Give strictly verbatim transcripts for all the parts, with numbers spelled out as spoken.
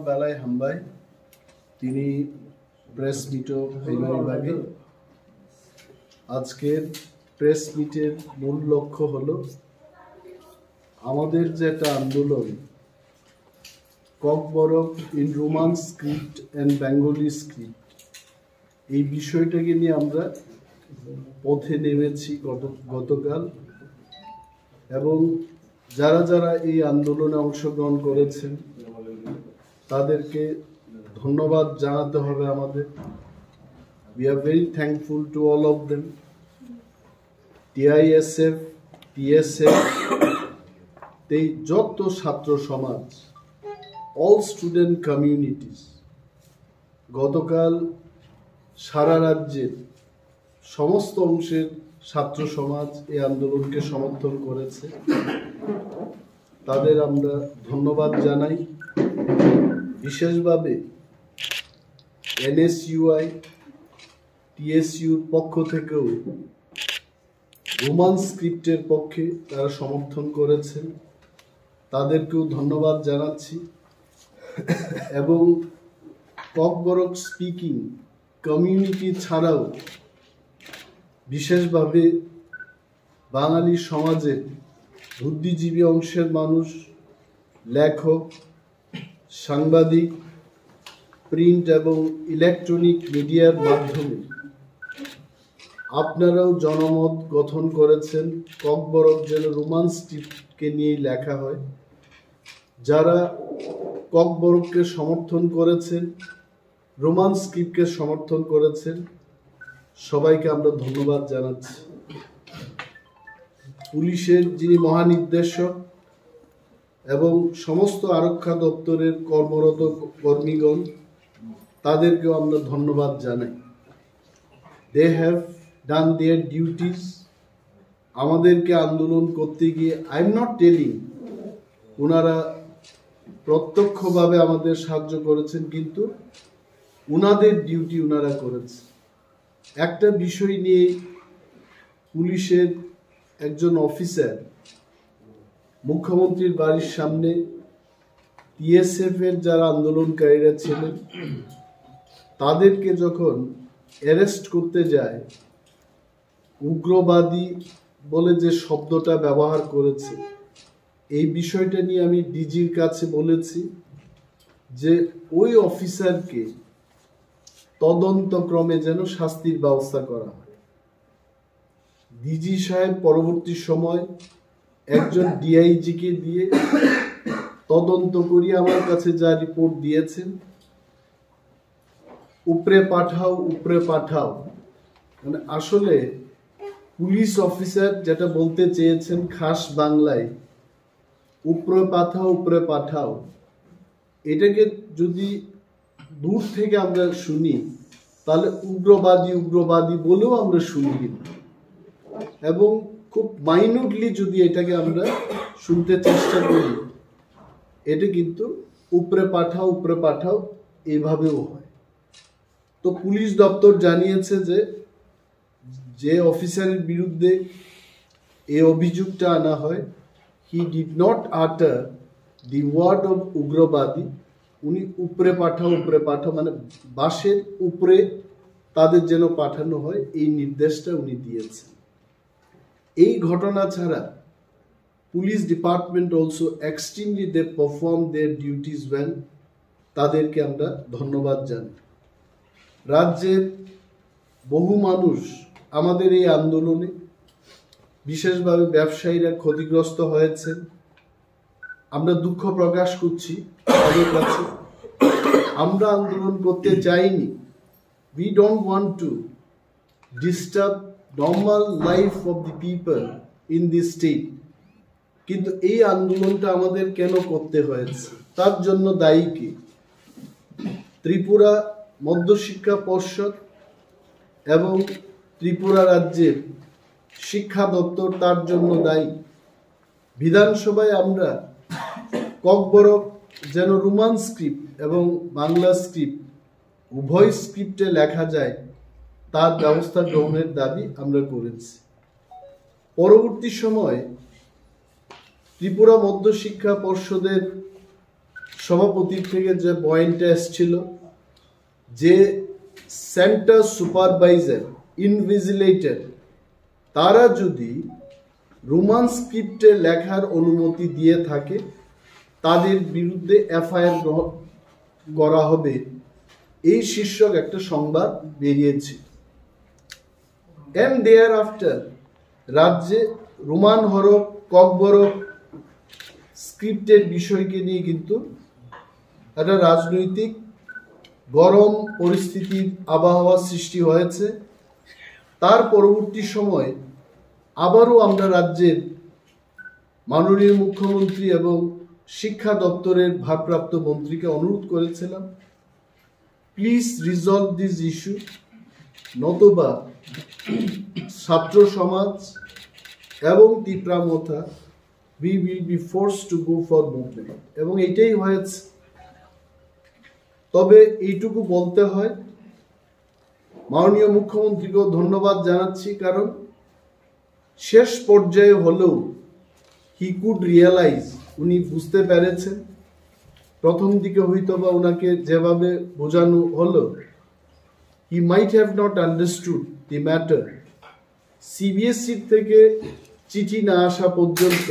বেলায় হামবাই, তিনি প্রেস মিটও ফাইবার বাগে। আজকের প্রেস মিটের মূল লক্ষ্য হলো আমাদের যে একটা আন্দোলন, Kokborok in Roman script and Bengali script, এই বিষয়টাকে নিয়ে আমরা পথে নেমেছি গত গতকাল। এবং যারা যারা এই আন্দোলনে অংশগ্রহণ করেছেন, তাদেরকে ধন্যবাদ জানাতে হবে আমাদের। We are very thankful to all of them. TISF, TSF, এই যত ছাত্র সমাজ, all student communities, গতকাল সারা রাজ্যের সমস্ত অংশের ছাত্র সমাজ এই আন্দোলনকে সমর্থন করেছে। তাদের আমরা ধন্যবাদ জানাই। বিশেষভাবে এনএসইউআই, টিএসইউর পক্ষ থেকেও রোমান স্ক্রিপ্টের পক্ষে তারা সমর্থন করেছেন, তাদেরকেও ধন্যবাদ জানাচ্ছি। এবং ককবরক স্পিকিং কমিউনিটি ছাড়াও বিশেষভাবে বাঙালি সমাজের বুদ্ধিজীবী অংশের মানুষ, লেখক, সাংবাদিক, প্রিন্ট এবং ইলেকট্রনিক মিডিয়ার মাধ্যমে আপনারাও জনমত গঠন করেছেন ককবরক যেন রোমান স্ক্রিপ্টকে নিয়েই লেখা হয়। যারা ককবরককে সমর্থন করেছেন, রোমান স্ক্রিপ্টকে সমর্থন করেছেন, সবাইকে আমরা ধন্যবাদ জানাচ্ছি। পুলিশের যিনি মহানির্দেশক এবং সমস্ত আরক্ষা দপ্তরের কর্মরত কর্মীগণ, তাদেরকেও আমরা ধন্যবাদ জানাই। They have done their duties. আমাদেরকে আন্দোলন করতে গিয়ে, I am not telling ওনারা প্রত্যক্ষভাবে আমাদের সাহায্য করেছেন, কিন্তু ওনাদের ডিউটি ওনারা করেছেন। একটা বিষয় নিয়ে পুলিশের একজন অফিসার মুখ্যমন্ত্রীর বাড়ির সামনে টিএসএফ এর যারা আন্দোলনকারীরা ছিলেন, তাদেরকে যখন অ্যারেস্ট করতে যায়, উগ্রবাদী বলে যে শব্দটা ব্যবহার করেছে, এই বিষয়টা নিয়ে আমি ডিজির কাছে বলেছি যে ওই অফিসারকে তদন্তক্রমে যেন শাস্তির ব্যবস্থা করা হয়। ডিজি সাহেব পরবর্তী সময় একজন ডিআইজিকে দিয়ে তদন্ত করিয়ে আমার কাছে যা রিপোর্ট দিয়েছেন, উপরে পাঠাও, উপরে পাঠাও, মানে আসলে পুলিশ অফিসার যেটা বলতে চেয়েছেন খাস বাংলায়, উপরে পাঠাও, উপরে পাঠাও, এটাকে যদি দূর থেকে আমরা শুনি, তাহলে উগ্রবাদী উগ্রবাদী বলেও আমরা শুনি, কিন্তু এবং খুব মাইনিউটলি যদি এটাকে আমরা শুনতে চেষ্টা করি, এটা কিন্তু উপরে পাঠাও, উপরে পাঠাও, এইভাবেও হয়। তো পুলিশ দপ্তর জানিয়েছে যে যে অফিসারের বিরুদ্ধে এই অভিযোগটা আনা হয়, he did not utter the word of উগ্রবাদী, উনি উপরে পাঠাও, উপরে পাঠাও, মানে বাসের উপরে তাদের যেন পাঠানো হয়, এই নির্দেশটা উনি দিয়েছেন। এই ঘটনা ছাড়া police department also extremely, they perform their duties well, তাদেরকে আমরা ধন্যবাদ জানাই। রাজ্যের বহু মানুষ আমাদের এই আন্দোলনে, বিশেষভাবে ব্যবসায়ীরা ক্ষতিগ্রস্ত হয়েছেন। আমরা দুঃখ প্রকাশ করছি তাদের কাছে। আমরা আন্দোলন করতে চাইনি, we don't want to disturb normal life of the people in this state. কিন্তু এই আন্দোলনটা আমাদের কেন করতে হয়েছে, তার জন্য দায়ী কি? ত্রিপুরা মধ্যশিক্ষা পর্ষদ এবং ত্রিপুরা রাজ্যের শিক্ষা দপ্তর তার জন্য দায়ী। বিধানসভায় আমরা ককবরক যেন রোমান স্ক্রিপ্ট এবং বাংলা স্ক্রিপ্ট উভয় স্ক্রিপ্টে লেখা যায়, তার ব্যবস্থা গ্রহণের দাবি আমরা করেছি। পরবর্তী সময়ে ত্রিপুরা মধ্যশিক্ষা পর্ষদের সভাপতির থেকে যে পয়েন্টটা এসেছিল, যে সেন্টার সুপারভাইজার, ইনভিজিলেটর, তারা যদি রোমান স্ক্রিপ্টে লেখার অনুমতি দিয়ে থাকে, তাদের বিরুদ্ধে এফআইআর গ্রহণ করা হবে, এই শীর্ষক একটা সংবাদ বেরিয়েছে। অ্যান্ড দেয়ার আফটার রাজ্যে রোমান হরফ, ককবরক স্ক্রিপ্টের বিষয়কে নিয়ে কিন্তু একটা রাজনৈতিক গরম পরিস্থিতির আবহাওয়া সৃষ্টি হয়েছে। তার পরবর্তী সময়ে আবারও আমরা রাজ্যের মাননীয় মুখ্যমন্ত্রী এবং শিক্ষা দপ্তরের ভারপ্রাপ্ত মন্ত্রীকে অনুরোধ করেছিলাম, প্লিজ রিজলভ দিস ইস্যু, নতুবা ছাত্র সমাজ এবং তিপ্রা মথা, we will be forced to go for movement। এবং এটাই হয়েছে। তবে এইটুকু বলতে হয়, মাননীয় মুখ্যমন্ত্রীকেও ধন্যবাদ জানাচ্ছি, কারণ শেষ পর্যায়ে হলেও he could realize, উনি বুঝতে পেরেছেন। প্রথম দিকে হয়তো বা ওনাকে যেভাবে বোঝানো হলো, he might have not understood the matter। CBSE থেকে চিঠি না আসা পর্যন্ত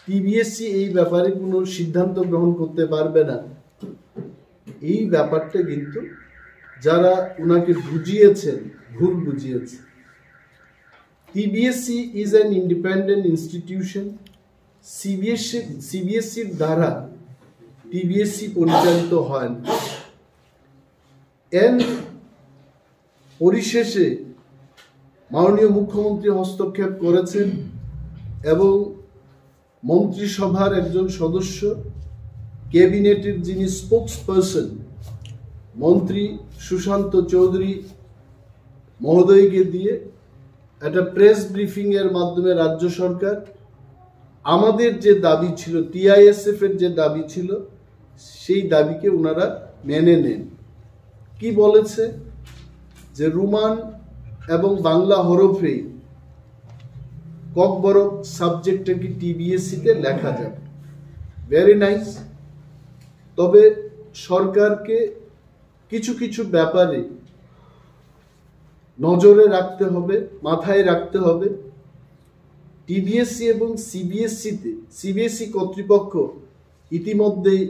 সিবিএসসি এই ব্যাপারে কোনো সিদ্ধান্ত গ্রহণ করতে পারবে না। এই ব্যাপারটা কিন্তু যারা ওনাকে বুঝিয়েছেন, ভুল বুঝিয়েছে। CBSE is an independent institution. CBSE সিবিএসসির দ্বারা সিবিএসসি পরিচালিত হয় না। এন পরিশেষে মাননীয় মুখ্যমন্ত্রী হস্তক্ষেপ করেছেন এবং মন্ত্রিসভার একজন সদস্য, ক্যাবিনেটের যিনি স্পোকস পারসন, মন্ত্রী সুশান্ত চৌধুরী মহোদয়কে দিয়ে একটা প্রেস ব্রিফিং এর মাধ্যমে রাজ্য সরকার আমাদের যে দাবি ছিল, টিআইএসএফ এর যে দাবি ছিল, সেই দাবিকে ওনারা মেনে নেন। কি বলেছে? যে রোমান এবং বাংলা হরফে ককবরক সাবজেক্টটাকে টিবিএসসি তে লেখা যাবে। Very nice. তবে সরকারকে কিছু কিছু ব্যাপারে নজরে রাখতে হবে, মাথায় রাখতে হবে। টিবিএসসি এবং সিবিএসসি তে, সিবিএসসি কর্তৃপক্ষ ইতিমধ্যেই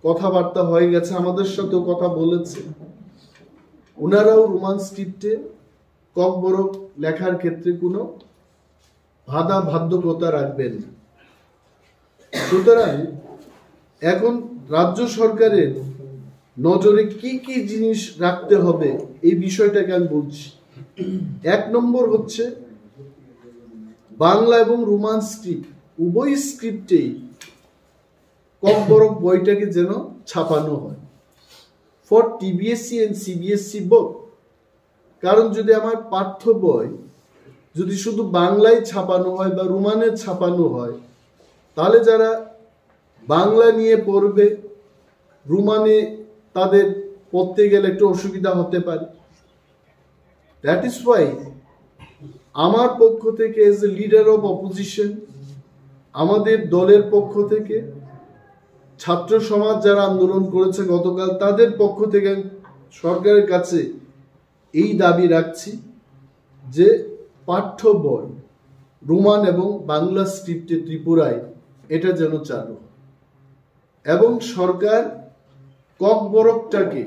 কথাবার্তা হয়ে গেছে, আমাদের সাথেও কথা বলেছে। ওনারাও রোমান স্ক্রিপ্টে ককবরক লেখার ক্ষেত্রে কোনো বাধা বাধ্যকতা রাখবেন না। সুতরাং এখন রাজ্য সরকারের নজরে কি কি জিনিস রাখতে হবে, এই বিষয়টাকে আমি বলছি। এক নম্বর হচ্ছে বাংলা এবং রোমান স্ক্রিপ্ট, উভয় স্ক্রিপ্টেই ককবরক বইটাকে যেন ছাপানো হয়, for TBSC and CBSE both। কারণ যদি আমার পাঠ্য বই যদি শুধু বাংলায় ছাপানো হয় বা রোমানে ছাপানো হয়, তাহলে যারা বাংলা নিয়ে পড়বে, রোমানে তাদের পড়তে গেলে একটু অসুবিধা হতে পারে। দ্যাট ইজ ওয়াই আমার পক্ষ থেকে, as a leader of opposition, আমাদের দলের পক্ষ থেকে, ছাত্র সমাজ যারা আন্দোলন করেছে গতকাল, তাদের পক্ষ থেকে আমি সরকারের কাছে এই দাবি রাখছি যে পাঠ্য বই রোমান এবং বাংলা স্ক্রিপ্টে ত্রিপুরায় এটা যেন চালু হয় এবং সরকার ককবরকটাকে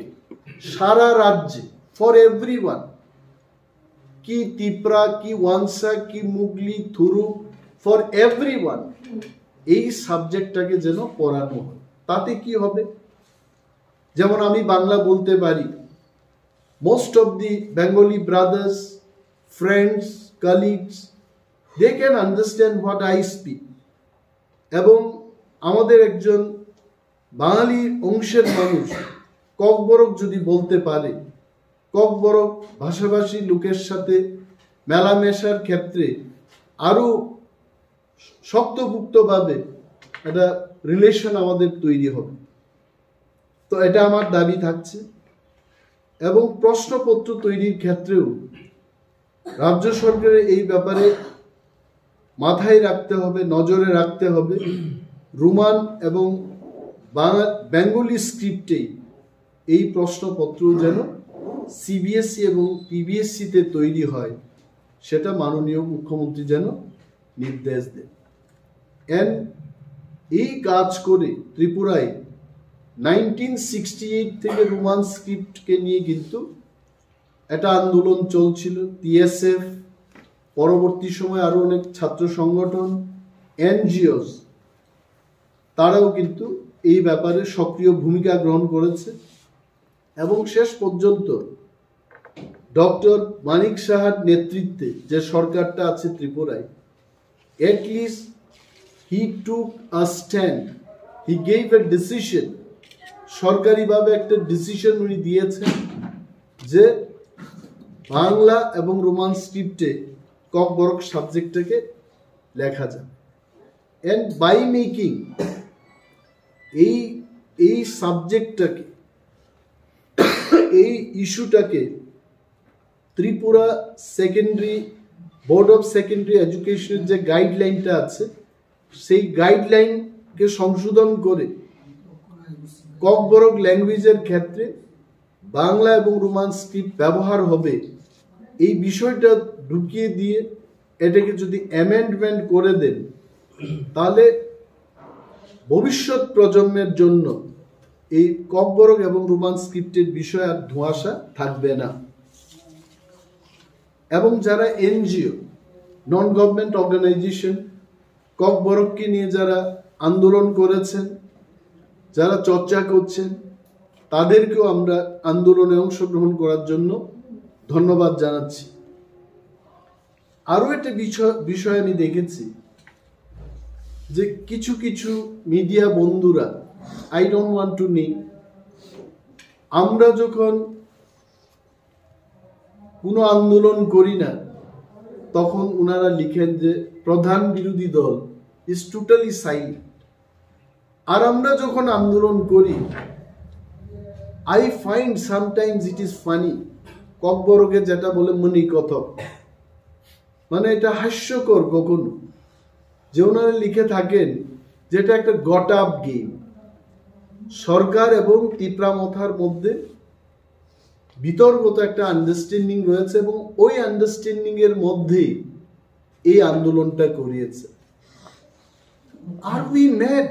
সারা রাজ্যে, ফর এভরিওয়ান, কি তিপ্রা, কি ওয়ানসা, কি মুগলি, থুরু, ফর এভরিওয়ান, এই সাবজেক্টটাকে যেন পড়ানো হয়। তাতে কি হবে? যেমন আমি বাংলা বলতে পারি, most of the Bengali brothers, friends, colleagues, they can understand what I speak। এবং আমাদের একজন বাঙালি অংশের মানুষ ককবরক যদি বলতে পারে, ককবরক ভাষাভাষী লোকের সাথে মেলামেশার ক্ষেত্রে আরও শক্তপোক্তভাবে একটা রিলেশন আমাদের তৈরি হবে। তো এটা আমার দাবি থাকছে। এবং প্রশ্নপত্র তৈরির ক্ষেত্রেও রাজ্য সরকারের এই ব্যাপারে মাথায় রাখতে হবে, নজরে রাখতে হবে। রোমান এবং বাংলা বেঙ্গলি স্ক্রিপ্টেই এই প্রশ্নপত্র যেন সিবিএসই এবং পিবিএসসিতে তৈরি হয়, সেটা মাননীয় মুখ্যমন্ত্রী যেন নির্দেশ দেন। এন্ড এই কাজ করে ত্রিপুরায় নাইনটিন সিক্সটি এইট থেকে রোমান স্ক্রিপ্টকে নিয়ে কিন্তু একটা আন্দোলন চলছিল। টিএসএফ, পরবর্তী সময় আরো অনেক ছাত্র সংগঠন, এনজিওস, তারাও কিন্তু এই ব্যাপারে সক্রিয় ভূমিকা গ্রহণ করেছে এবং শেষ পর্যন্ত ডক্টর মানিক সাহার নেতৃত্বে যে সরকারটা আছে ত্রিপুরায়, at least he took a stand, he gave a decision, সরকারিভাবে একটা ডিসিশন উনি দিয়েছেন যে বাংলা এবং রোমান স্ক্রিপ্টে ককবরক সাবজেক্টটাকে লেখা যায়। অ্যান্ড বাই মেকিং এই এই সাবজেক্টটাকে, এই ইস্যুটাকে Tripura secondary, board of secondary এডুকেশনের যে গাইডলাইনটা আছে, সেই গাইডলাইনকে সংশোধন করে ককবরক ল্যাঙ্গুয়েজের ক্ষেত্রে বাংলা এবং রোমান স্ক্রিপ্ট ব্যবহার হবে, এই বিষয়টা ঢুকিয়ে দিয়ে এটাকে যদি অ্যামেন্ডমেন্ট করে দেন, তাহলে ভবিষ্যৎ প্রজন্মের জন্য এই ককবরক এবং রোমান স্ক্রিপ্টের বিষয় আর ধোঁয়াশা থাকবে না। এবং যারা এনজিও, নন গভর্নমেন্ট অর্গানাইজেশন, ককবরককে নিয়ে যারা আন্দোলন করেছেন, যারা চর্চা করছেন, তাদেরকেও আমরা আন্দোলনে অংশগ্রহণ করার জন্য ধন্যবাদ জানাচ্ছি। আরও একটা বিষয় বিষয় আমি দেখেছি যে কিছু কিছু মিডিয়া বন্ধুরা, I don't want to name, আমরা যখন কোনো আন্দোলন করি না, তখন ওনারা লিখেন যে প্রধান বিরোধী দল is totally silent। আর আমরা যখন আন্দোলন করি, I find sometimes it is funny, ককবরকে যেটা বলে মনি কথক, মানে এটা হাস্যকর কখনো, যে ওনারা লিখে থাকেন যে এটা একটা গট আপ গেম। সরকার এবং তিপ্রা মথার মধ্যে বিতর্কত একটা আন্ডারস্ট্যান্ডিং রয়েছে এবং ওই আন্ডারস্ট্যান্ডিং এর মধ্যেই এই আন্দোলনটা করিয়েছে। আর উই ম্যাড?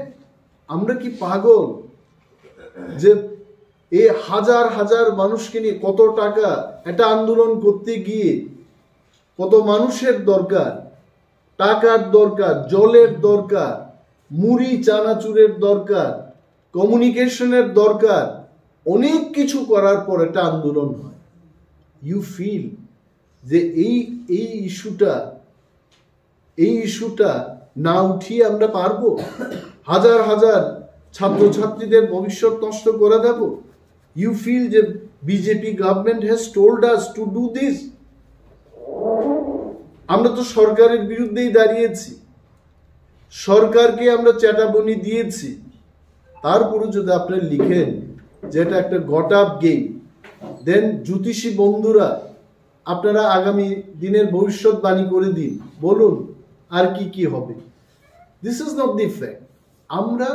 আমরা কি পাগল যে এই হাজার হাজার মানুষকে নিয়ে কত টাকা একটা আন্দোলন করতে গিয়ে কত মানুষের দরকার, টাকার দরকার, জলের দরকার, মুড়ি চানাচুরের দরকার, কমিউনিকেশনের দরকার, অনেক কিছু করার পর একটা আন্দোলন হয়। ইউ ফিল যে এই এই ইস্যুটা এই ইস্যুটা না উঠিয়ে আমরা পারবো? হাজার হাজার ছাত্রছাত্রীদের ভবিষ্যৎ নষ্ট করে দেব? ইউ ফিল যে BJP government has told us to do this? আমরা তো সরকারের বিরুদ্ধেই দাঁড়িয়েছি, সরকারকে আমরা চেতাবনী দিয়েছি, তারপরে যদি আপনি লিখেন যে এটা একটা গট আপ গেম, দেন জ্যোতিষী বন্ধুরা, আপনারা আগামী দিনের ভবিষ্যৎবাণী করে দিন, বলুন আর কি কি হবে। This is not the fact. আমরা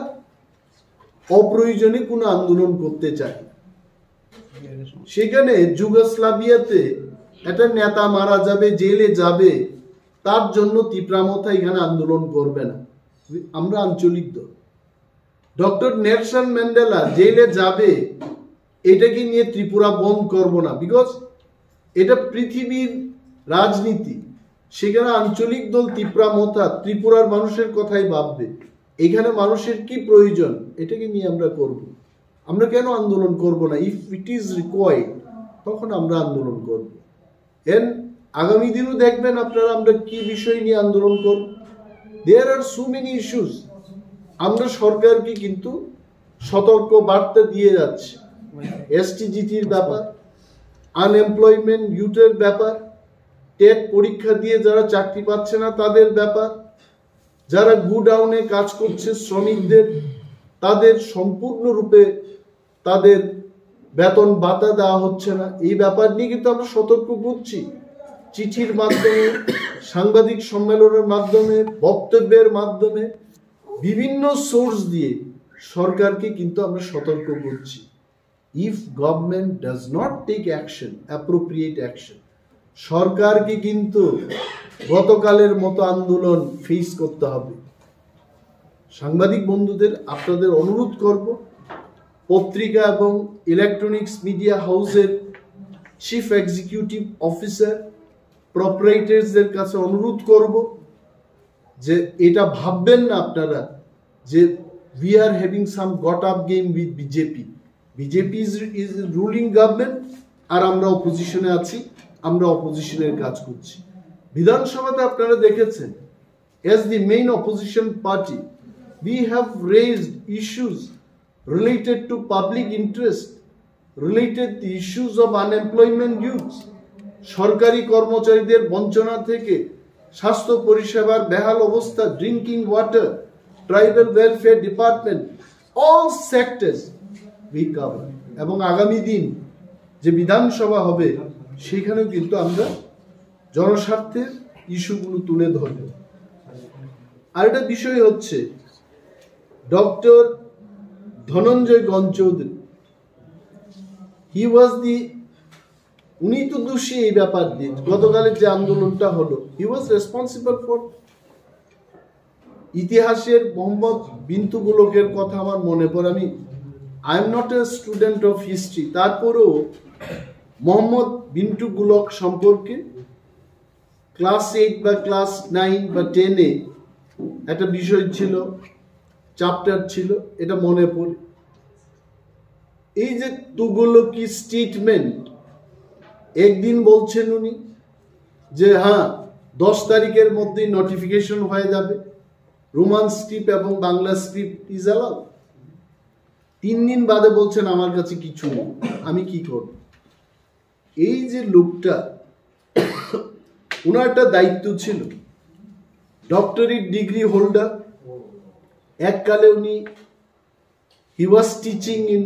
অপ্রয়োজনে কোনো আন্দোলন করতে চাই না। সেখানে যুগোস্লাভিয়াতে একটা নেতা মারা যাবে, জেলে যাবে, তার জন্য তিপ্রা মথা এখানে আন্দোলন করবে না। আমরা আঞ্চলিক দল। ডক্টর নেলসন ম্যান্ডেলা জেলে যাবে, এটাকে নিয়ে ত্রিপুরা বন্ধ করব না, বিকজ এটা পৃথিবীর রাজনীতি। সেখানে আঞ্চলিক দল তিপ্রা মথা ত্রিপুরার মানুষের কথাই ভাববে। এখানে মানুষের কি প্রয়োজন, এটাকে নিয়ে আমরা করব। আমরা কেন আন্দোলন করব না? ইফ ইট ইজ রিকোয়ার্ড, তখন আমরা আন্দোলন করব। এন আগামী দিনও দেখবেন আপনারা আমরা কি বিষয় নিয়ে আন্দোলন করব। There are so many issues. আমরা সরকারকে কিন্তু সতর্ক বার্তা দিয়ে যাচ্ছি। এসটিজিটির ব্যাপার, আনএমপ্লয়মেন্ট ইউথের ব্যাপার, টেট পরীক্ষা দিয়ে যারা চাকরি পাচ্ছে না তাদের ব্যাপার, যারা গুডাউনে কাজ করছে শ্রমিকদের, তাদের সম্পূর্ণরূপে তাদের বেতন ভাতা দেওয়া হচ্ছে না, এই ব্যাপার নিয়ে কিন্তু আমরা সতর্ক করছি। চিঠির মাধ্যমে, সাংবাদিক সম্মেলনের মাধ্যমে, বক্তব্যের মাধ্যমে, বিভিন্ন সোর্স দিয়ে সরকারকে কিন্তু আমরা সতর্ক করছি, if government does not take action, appropriate action, সরকারকে কিন্তু গতকালের মতো আন্দোলন ফেস করতে হবে। সাংবাদিক বন্ধুদের আপনাদের অনুরোধ করব, পত্রিকা এবং ইলেকট্রনিক্স মিডিয়া হাউসের চিফ এক্সিকিউটিভ অফিসার, প্রপারেটরসদের কাছে অনুরোধ করব যে এটা ভাববেন না আপনারা যে we are having some got up game with BJP. BJP is, is ruling government, আর আমরা অপোজিশনে আছি, আমরা অপোজিশনের কাজ করছি। বিধানসভাতে আপনারা দেখেছেন, as the main opposition party, we have raised issues related to public interest, related the issues of unemployment youths, সরকারি কর্মচারীদের বঞ্চনা থেকে স্বাস্থ্য পরিষেবার বেহাল অবস্থা, drinking water, tribal welfare department, all sectors we cover। এবং আগামী দিন যে বিধানসভা হবে, সেখানেও কিন্তু আমরা জনস্বার্থের ইস্যুগুলো তুলে ধরব। আর একটা বিষয় হচ্ছে, ডক্টর ধনঞ্জয় গণ চৌধুরী, he was the, উনি তো দোষী এই ব্যাপার দিয়ে, গতকালের যে আন্দোলনটা হলো, he was responsible for। ইতিহাসের মোহাম্মদ বিন তুগলকের কথা আমার মনে পড়ে। আমি, I am not a student of history, তারপরেও মোহাম্মদ বিন তুগলক সম্পর্কে ক্লাস এইট বা ক্লাস নাইন বা টেনে একটা বিষয় ছিল, চ্যাপ্টার ছিল, এটা মনে পড়ে। এই যে তুগলকি স্টেটমেন্ট, একদিন বলছেন উনি যে হ্যাঁ, দশ তারিখের মধ্যেই নোটিফিকেশন হয়ে যাবে, রোমান স্ক্রিপ্ট এবং বাংলা স্ক্রিপ্ট ইজ অ্যালাউড। তিন দিন বাদে বলছেন আমার কাছে কিছু নেই, আমি কি করব? এই যে লোকটা, ওনার একটা দায়িত্ব ছিল, ডক্টরেট ডিগ্রি হোল্ডার। এককালে উনি, he was teaching in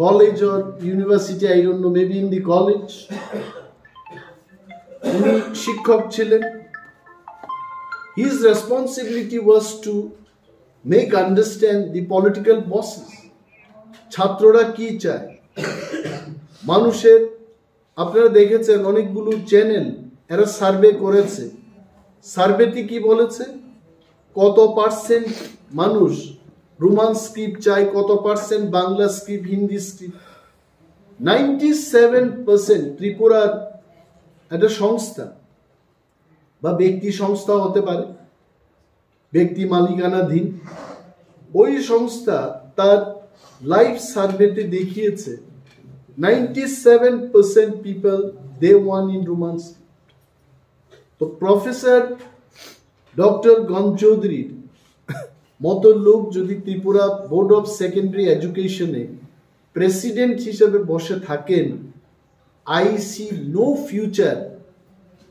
college or university, I don't know, maybe in the college। উনি শিক্ষক ছিলেন। His responsibility was to make understand the political bosses। ছাত্ররা কি চায়, মানুষের, আপনারা দেখেছেন অনেকগুলো চ্যানেল এরা সার্ভে করেছে। সার্ভেতে কি বলেছে, কত পার্সেন্ট মানুষ রোমান স্ক্রিপ্ট চায়, কত percent Bangla script, Hindi script. Ninety seven percent ত্রিপুরার একটা সংস্থা বা ব্যক্তি সংস্থা হতে পারে, ব্যক্তি মালিকানাধীন, ওই সংস্থা তার লাইভ সার্ভেতে দেখিয়েছে ninety seven percent people they want in Roman script। তো প্রফেসর ডক্টর গণ চৌধুরীর মতো লোক যদি ত্রিপুরা বোর্ড অফ সেকেন্ডারি এডুকেশনে প্রেসিডেন্ট হিসেবে বসে থাকেন, I see no future।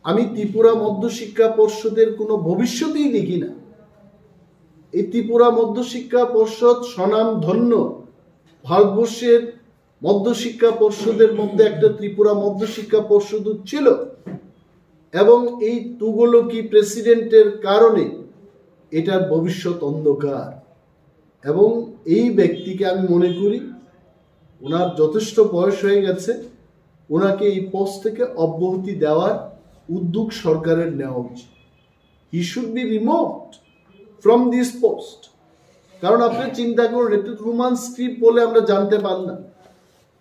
আমি ত্রিপুরা মধ্যশিক্ষা পর্ষদের কোনো ভবিষ্যতেই দেখি না। এই ত্রিপুরা মধ্যশিক্ষা পর্ষদ স্বনামধন্য, ভারতবর্ষের মধ্যশিক্ষা পর্ষদের মধ্যে একটা ত্রিপুরা মধ্যশিক্ষা পর্ষদ ছিল, এবং এই তুগলকি প্রেসিডেন্টের কারণে এটার ভবিষ্যৎ অন্ধকার। এবং এই ব্যক্তিকে আমি মনে করি ওনার যথেষ্ট বয়স হয়ে গেছে, ওনাকে এই পোস্ট থেকে অব্যাহতি দেওয়ার উদ্যোগ সরকারের নেওয়া উচিত। He should be removed from this post। কারণ আপনি চিন্তা করুন, এটা রোমান স্ক্রিপ্ট বলে আমরা জানতে পারলাম।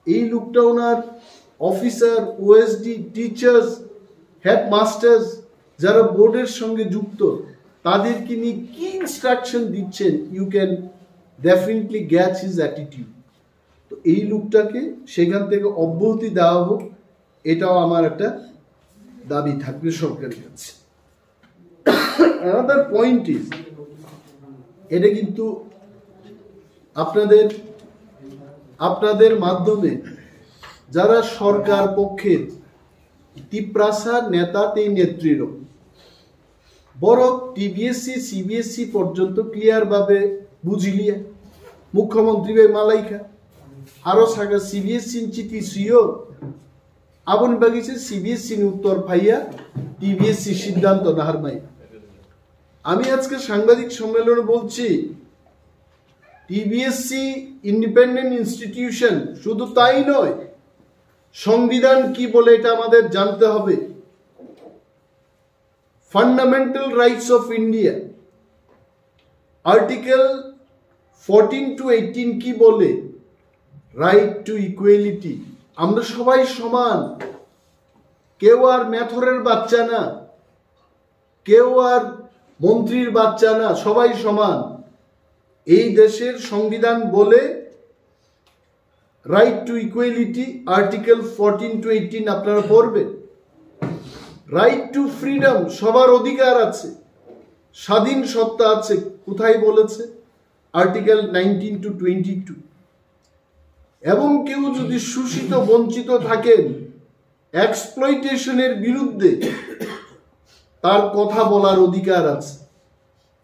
এই লোকটা ওনার অফিসার, ওএসডি, টিচার্স, হেডমাস্টার্স, যারা বোর্ডের সঙ্গে যুক্ত, তাদেরকে নিয়ে কি ইনস্ট্রাকশন দিচ্ছেন, you can definitely gauge his attitude। তো এই লোকটাকে সেখান থেকে অব্যাহতি দেওয়া হোক, এটাও আমার একটা দাবি থাকবে সরকারের কাছে। Another point is, এটা কিন্তু আপনাদের, আপনাদের মাধ্যমে যারা সরকার পক্ষের তিপ্রাসা নেতা তেই নেত্রীরও বড় টিবিএসসি সিবিএসসি পর্যন্ত ক্লিয়ার ভাবে বুঝিলিয়া মুখ্যমন্ত্রী বে মালাইকা আরো সাগা সিবিএসসি চিঠি সিও আবন বাগিছে সিবিএসসি উত্তর পাইয়া টিবিএসসি সিদ্ধান্ত নাহারমাই। আমি আজকে সাংবাদিক সম্মেলনে বলছি, টিবিএসসি ইন্ডিপেন্ডেন্ট ইনস্টিটিউশন। শুধু তাই নয়, সংবিধান কি বলে এটা আমাদের জানতে হবে। Fundamental rights of India, article fourteen to eighteen কি বলে? Right to equality. আমরা সবাই সমান, কেউ আর মেথরের বাচ্চা না, কেউ আর মন্ত্রীর বাচ্চা না, সবাই সমান। এই দেশের সংবিধান বলে right to equality, article fourteen to eighteen আপনারা পড়বেন। রাইট টু ফ্রিডম, সবার অধিকার আছে, স্বাধীন সত্তা আছে। কোথায় বলেছে? Article nineteen to twenty two. এবং কেউ যদি শোষিত বঞ্চিত থাকেন, এক্সপ্লয়টেশনের বিরুদ্ধে তার কথা বলার অধিকার আছে।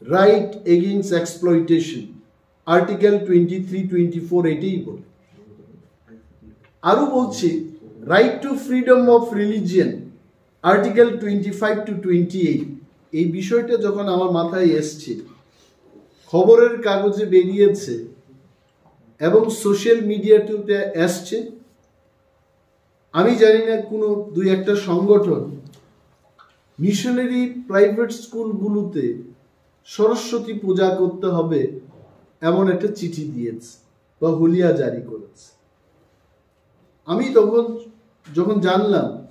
Right against exploitation, article twenty three twenty four এটাই বলে। আরো বলছি, right to freedom of religion, article twenty five to twenty eight. এই বিষয়টা যখন আমার মাথায় এসছে, খবরের কাগজে বেরিয়েছে এবং সোশ্যাল মিডিয়াতে এসছে, আমি জানি না, কোনো দুই একটা সংগঠন মিশনারি প্রাইভেট স্কুলগুলোতে সরস্বতী পূজা করতে হবে এমন একটা চিঠি দিয়েছে বা হুলিয়া জারি করেছে। আমি তখন যখন জানলাম,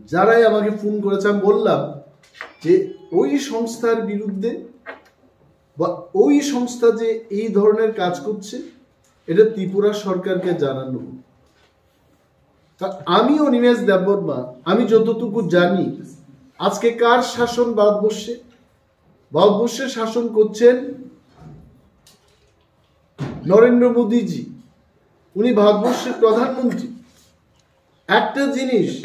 যারাই আমাকে ফোন করেছে, আমি বললাম যে ওই সংস্থার বিরুদ্ধে বা ওই সংস্থা যে এই ধরনের কাজ করছে, এটা ত্রিপুরা সরকারকে জানানো হোক। তা আমি অনিমেষ দেববর্মা, আমি যতটুকু জানি, আজকে কার শাসন ভারতবর্ষে? ভারতবর্ষে শাসন করছেন নরেন্দ্র মোদীজি, উনি ভারতবর্ষের প্রধানমন্ত্রী। একটা জিনিস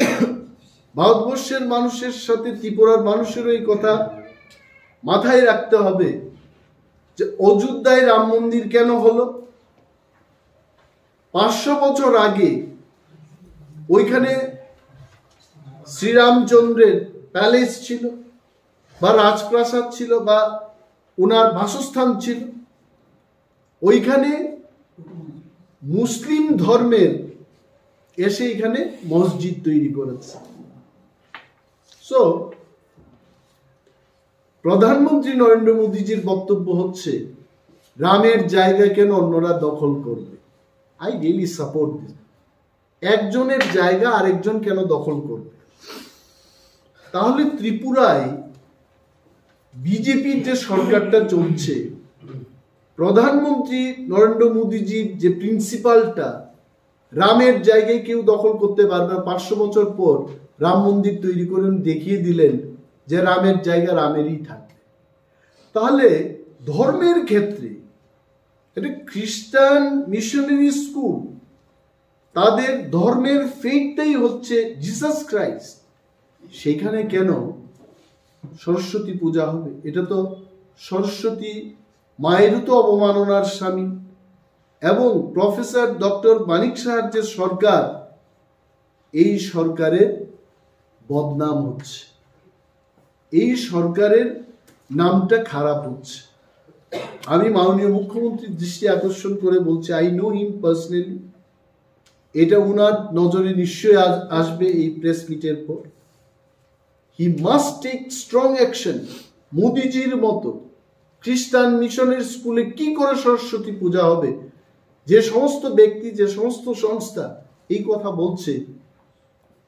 ভারতবর্ষের মানুষের সাথে ত্রিপুরার মানুষেরও এই কথা মাথায় রাখতে হবে যে অযোধ্যায় রাম মন্দির কেন হলো? পাঁচশো বছর আগে ওইখানে শ্রীরামচন্দ্রের প্যালেস ছিল বা রাজপ্রাসাদ ছিল বা ওনার বাসস্থান ছিল, ওইখানে মুসলিম ধর্মের এসে এখানে মসজিদ তৈরি করেছে। সো প্রধানমন্ত্রী নরেন্দ্র মোদীজির বক্তব্য হচ্ছে, রামের জায়গা কেন অন্যরা দখল করবে? I really support this. একজনের জায়গা আরেকজন কেন দখল করবে? তাহলে ত্রিপুরায় বিজেপির যে সরকারটা চলছে, প্রধানমন্ত্রী নরেন্দ্র মোদীজির যে প্রিন্সিপালটা, রামের জায়গায় কেউ দখল করতে পারবে না। পাঁচশো বছর পর রাম মন্দির তৈরি করে উনি দেখিয়ে দিলেন যে রামের জায়গা রামেরই থাকবে। তাহলে ধর্মের ক্ষেত্রে এটা খ্রিস্টান মিশনারি স্কুল, তাদের ধর্মের ফেইথটাই হচ্ছে জিসাস ক্রাইস্ট, সেখানে কেন সরস্বতী পূজা হবে? এটা তো সরস্বতী মায়েরও তো অবমাননার সামিল। এবং প্রফেসর ডক্টর মানিক সাহার যে সরকার, এই সরকারের বদনাম হচ্ছে, এই সরকারের নামটা খারাপ হচ্ছে। আমি মাননীয় মুখ্যমন্ত্রীর দৃষ্টি আকর্ষণ করে বলছি, আই নো হিম পার্সোনালি, এটা ওনার নজরে নিশ্চয়ই আস- আসবে এই প্রেস মিটের পর। He must take strong action. মোদিজির মতো খ্রিস্টান মিশনের স্কুলে কি করে সরস্বতী পূজা হবে? যে সমস্ত ব্যক্তি, যে সমস্ত সংস্থা এই কথা বলছে,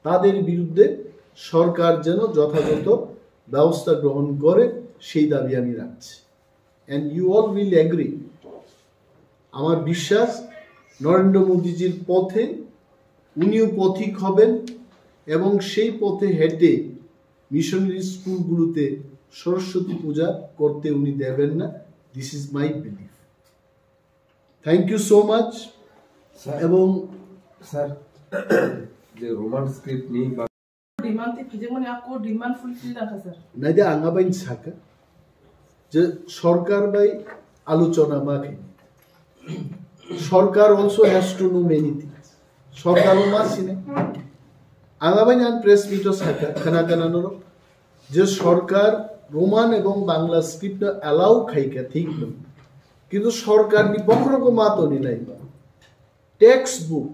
তাদের বিরুদ্ধে সরকার যেন যথাযথ ব্যবস্থা গ্রহণ করে, সেই দাবি আমি রাখছি। And you all will agree, আমার বিশ্বাস নরেন্দ্র মোদীজির পথে, উনিও পথিক হবেন এবং সেই পথে হেঁটে মিশনারি স্কুলগুলোতে সরস্বতী পূজা করতে উনি দেবেন না। This is my belief. Thank you so much. Sir, এবং স্যার, যে রোমান স্ক্রিপ্ট নিয়ে বা ডিমান্ড তে ফিজে মনে আকো ডিমান্ড ফুলফিল না sir. Naide ang abain saka je sorkar bai alochona ma khe. Sorkar also has to know many things. Sorkar o ma sine. Ang abain ang press meet o saka khana khana noro je sorkar Roman ebong Bangla script no allow khaika thik no. কিন্তু সরকারনি পক্ষ রকম মাতনি নাই। Text book,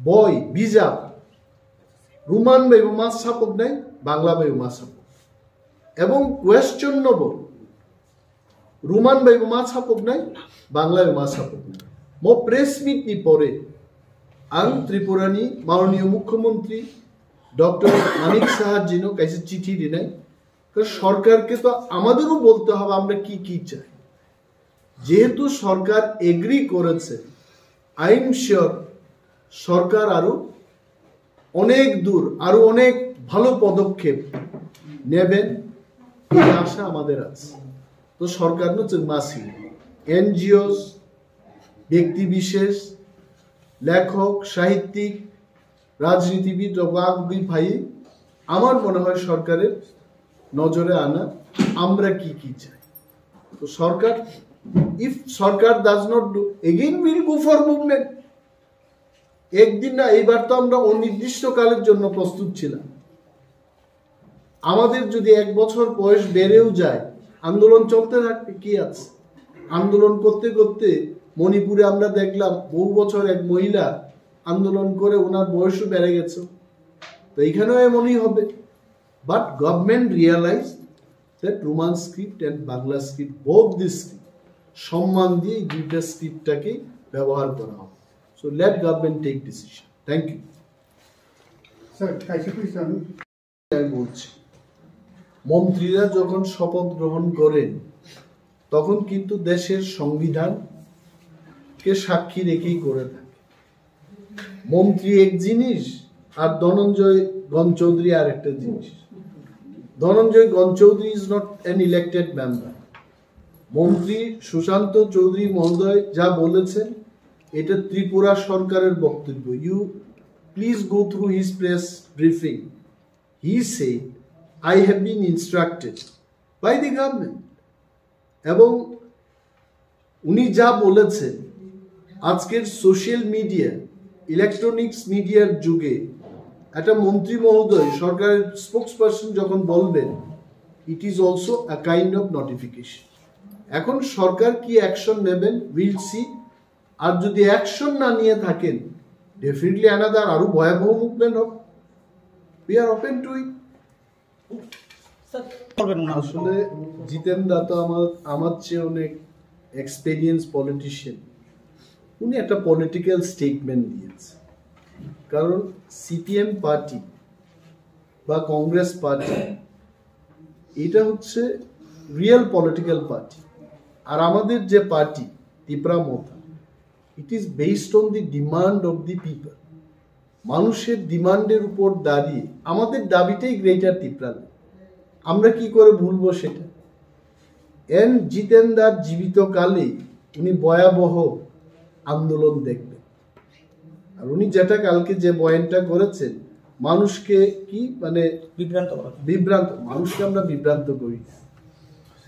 boi, bijap, Roman bai bo ma sapok nai, Bangla bai bo ma sapok. Ebong questionable, Roman bai bo ma sapok nai, Bangla bai ma sapok nai. Mo press meet ni pore ang Tripura ni মাননীয় মুখ্যমন্ত্রী ডক্টর মানিক সাহার jino kaisa chithi rinai. তো সরকারকে তো আমাদেরও বলতে হবে আমরা কি কি চাই। যেহেতু সরকার এগ্রি করেছে, আই এম শিওর সরকার আরো অনেক দূর, আরো অনেক ভালো পদক্ষেপ নেবেন, এই আশা আমাদের আছে। তো সরকার নু চুংমাসি, এনজিওস, ব্যক্তি বিশেষ, লেখক, সাহিত্যিক, রাজনীতিবিদ রকম আগুই ভাই, আমার মনে হয় সরকারের নজরে আনা আমরা কি কি চাই। তো সরকার, if সরকার does not do, again we'll go for movement. একদিন না, এইবার তো আমরা অনির্দিষ্টকালের জন্য প্রস্তুত ছিলাম। আমাদের যদি এক বছর বয়স বেড়েও যায়, আন্দোলন চলতে থাকবে, কি আছে? আন্দোলন করতে করতে মণিপুরে আমরা দেখলাম বহু বছর এক মহিলা আন্দোলন করে ওনার বয়সও বেড়ে গেছে। তো এখানেও এমনই হবে। But government realized that Roman script and Bangla script, both the script, সম্মান দিয়ে এই দুইটা স্ক্রিপ্টটাকে ব্যবহার করা হবে। So let government take decision. Thank you. Sir, kaisa question. আমি বলছি, মন্ত্রীরা যখন শপথ গ্রহণ করেন, তখন কিন্তু দেশের সংবিধানকে সাক্ষী রেখেই করে থাকে। মন্ত্রী এক জিনিস, আর ধনঞ্জয় গণ চৌধুরী আর একটা জিনিস। ধনঞ্জয় গণ Chowdhury is not an elected member. মন্ত্রী সুশান্ত চৌধুরী মহোদয় যা বলেছেন, এটা ত্রিপুরা সরকারের বক্তব্য। You please go through his press briefing. He said, "I have been instructed by the government." এবং উনি যা বলেছেন, আজকের সোশ্যাল মিডিয়া, ইলেকট্রনিক্স মিডিয়ার যুগে একটা মন্ত্রী মহোদয়, সরকারের স্পোকসপারসন যখন বলবেন, it is also a kind of notification. এখন সরকার কি অ্যাকশন নেবেন, we'll see. আর যদি অ্যাকশন না নিয়ে থাকেন, ডেফিনেটলি অ্যানাদার আরো ভয়াবহ মুভমেন্ট হবে। We are open to it. Sir, করবেন ওনার। আসলে জিতেন দা তো আমার আমার চেয়ে অনেক এক্সপিরিয়েন্স পলিটিশিয়ান। উনি একটা পলিটিক্যাল স্টেটমেন্ট দিয়েছে, কারণ সিপিএম পার্টি বা কংগ্রেস পার্টি, এটা হচ্ছে রিয়েল পলিটিক্যাল পার্টি। আর আমাদের যে পার্টি, তিপ্রা মথা, it is based on the demand of the people. মানুষের ডিমান্ডের উপর দাঁড়িয়ে আমাদের দাবিটাই গ্রেটার তিপ্রাল্যান্ড। আমরা কি করে ভুলবো সেটা? এন জিতেন দার জীবিত কালে উনি ভয়াবহ আন্দোলন দেখবেন। আর উনি যেটা কালকে যে বয়ানটা করেছেন, মানুষকে কি মানে বিভ্রান্ত করা। বিভ্রান্ত, মানুষকে আমরা বিভ্রান্ত করি।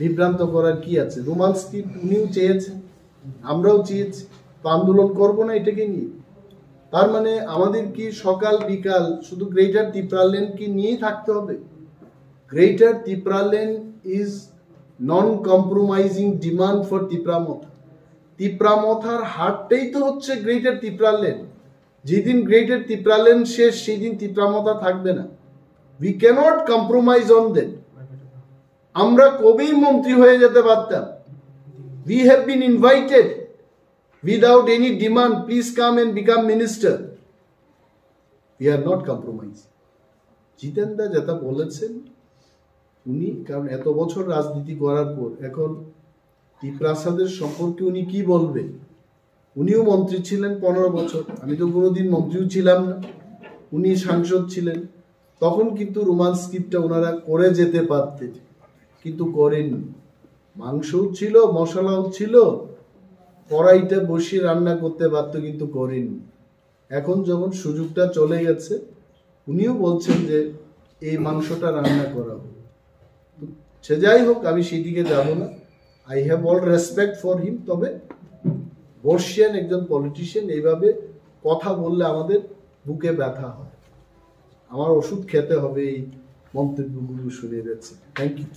বিভ্রান্ত করার কি আছে? রোমান স্ক্রিপ্ট উনিও চেয়েছেন, আমরাও চেয়েছি, তো আন্দোলন করব না এটাকে নিয়ে? তার মানে আমাদের কি সকাল বিকাল শুধু গ্রেটার তিপ্রাল্যান্ডকে নিয়েই থাকতে হবে? Greater Tipraland is non compromising demand for Tipra Motha. Tipra মথার হার্টটাই তো হচ্ছে গ্রেটার তিপ্রাল্যান্ড। যেদিন গ্রেটার তিপ্রাল্যান্ড শেষ, সেই দিন তিপ্রা মথা থাকবে না। We cannot compromise on that. আমরা কবেই মন্ত্রী হয়ে যেতে পারতাম। We have been invited without any demand, "Please come and become minister." We are not compromising. জিতেন দা যেটা বলেছেন, উনি, কারণ এত বছর রাজনীতি করার পর এখন তিপ্রাসাদের সম্পর্কে উনি কি বলবেন? উনিও মন্ত্রী ছিলেন পনেরো বছর, আমি তো কোনোদিন মন্ত্রীও ছিলাম না, উনি সাংসদ ছিলেন। তখন কিন্তু রোমান স্ক্রিপ্টটা ওনারা করে যেতে পারতেন, কিন্তু করেননি। মাংসও ছিল, মশলাও ছিল, কড়াইটা বসিয়ে রান্না করতে পারতো, কিন্তু করেননি। এখন যখন সুযোগটা চলে গেছে, উনিও বলছেন যে এই মাংসটা রান্না করা হোক। তো সে যাই হোক, আমি সেই দিকে যাব না। I have all respect for him. তবে বর্ষিয়ান একজন পলিটিশিয়ান এইভাবে কথা বললে আমাদের বুকে ব্যথা হয়। আমার ওষুধ খেতে হবে এই মন্তব্যগুলো শুনে যাচ্ছে। Thank you.